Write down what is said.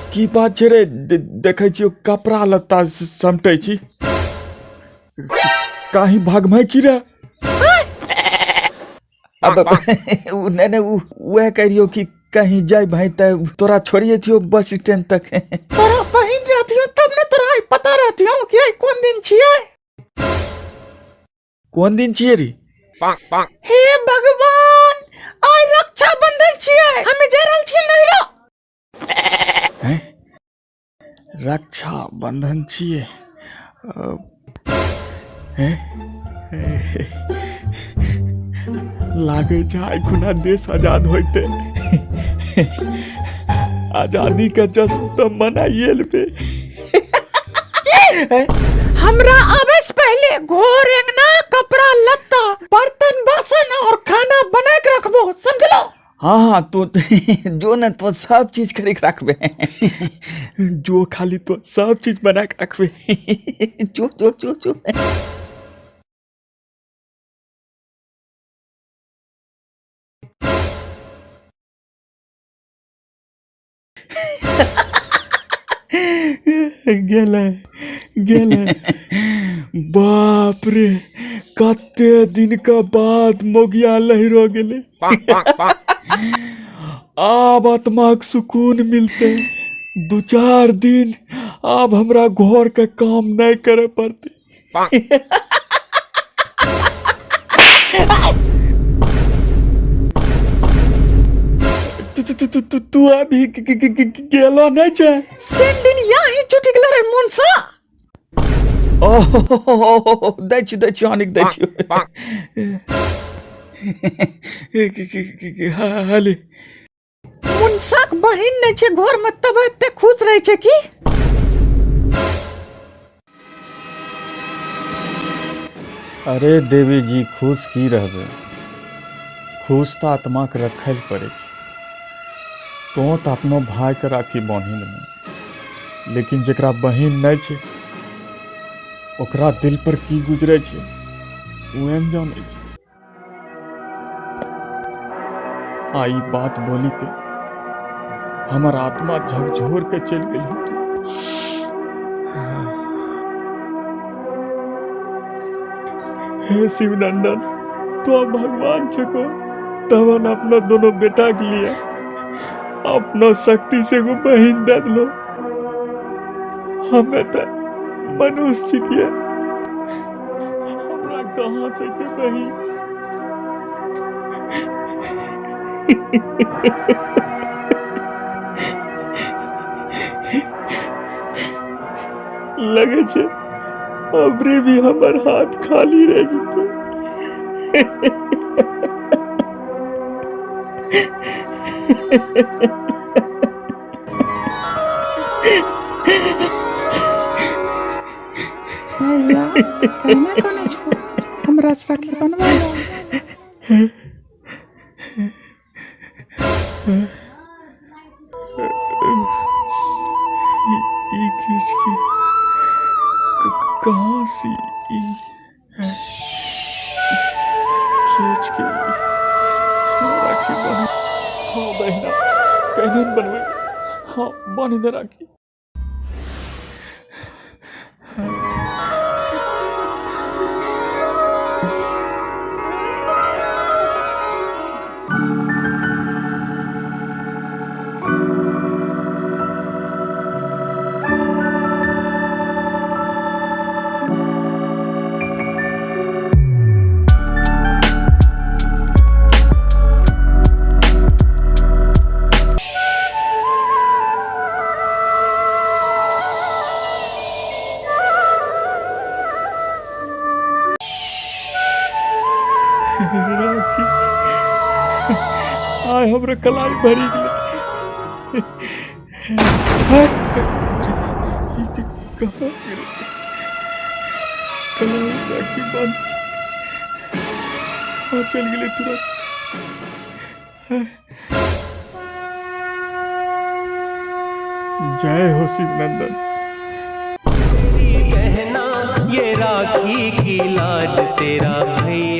की बात छै रे, देखै छियौ कपड़ा लत्ता समटै छी, कहीं भागमै की रे? अब उ नहि नहि, उ वएह कहि रहियौ कि कहीं जाय भाई तऽ तोरा छोड़िए थियो बस स्टैंड तक। तोरा बहिन रहतियो तब ने तोरा आइ पता रहतियो कि आइ कोन दिन छियै। कोन दिन छियै रे? हे भगवान, आइ रक्षाबंधन छियै, हमे जा रहल छियै नैहरा। हैं? रक्षा बंधन छियै? हैं? लागै छै आइ खुना देश आजाद होइते, आजादी के जश्न तऽ मनाइए लेबै। हमरा आवे से पहले घर अंगना, कपड़ा लत्ता, बर्तन बासन और खाना बना के रखबो, समझलो? हाँ हाँ, तो जो न तो सब चीज करे के रखबे, जो खाली तो सब चीज बना के रखबे, जो जो जो जो। गेलै गेलै, बाप रे, कते दिन के बाद मोगिया लहरो गेलै। आब आत्मा के सुकून मिलते। 2-4 दिन आब हमरा घर के काम नहीं करे पड़ते। तू तू तू तू तू अभी गेलो नहीं छे? सैंडल यहाँ ही छूटी गेलो रे मुनसा। ओह, दै छी, दै छी, आनिक दै छी। हाले मुनसाक बहिन नहीं छे घर में तब एते खुश रहे छे की? अरे देवी जी, खुश की रहबे, खुश तऽ आत्मा के रखै लए पड़ै छै। तो तऽ अपनो भाई के राखी बान्हि लेने, लेकिन जकरा बहिन नहि छै ओकरा दिल पर की गुजरै छै उहे ने जानै छै। आ ई बात बोली के हमर आत्मा झकझोर के चलि गेल। हे शिवनंदन, तो भगवान छको तब अपना दोनों बेटा के लिए अपना शक्ति से एगो बहिन दे दिलो। हमें तो मनुष्य छिकिए, हमरा कहाँ से एते बहिन? लगे छै अबरी भी हमर हाथ खाली रह जेतै। भैया, कहना कने छो हमरा से राखी बनवा लो। ई चीज के कहाँ से ई है? खींच के राखी बन। हाँ बहना, कहने बनवे। हाँ, बांध दे राखी। राखी, आय हमरा कलाई भरी गेलै। कहाँ गेलै कलाई? राखी बांध कहाँ चल गेलै तुरंत? जय हो शिवनंदन। तेरी बहना लाज तेरा भैया।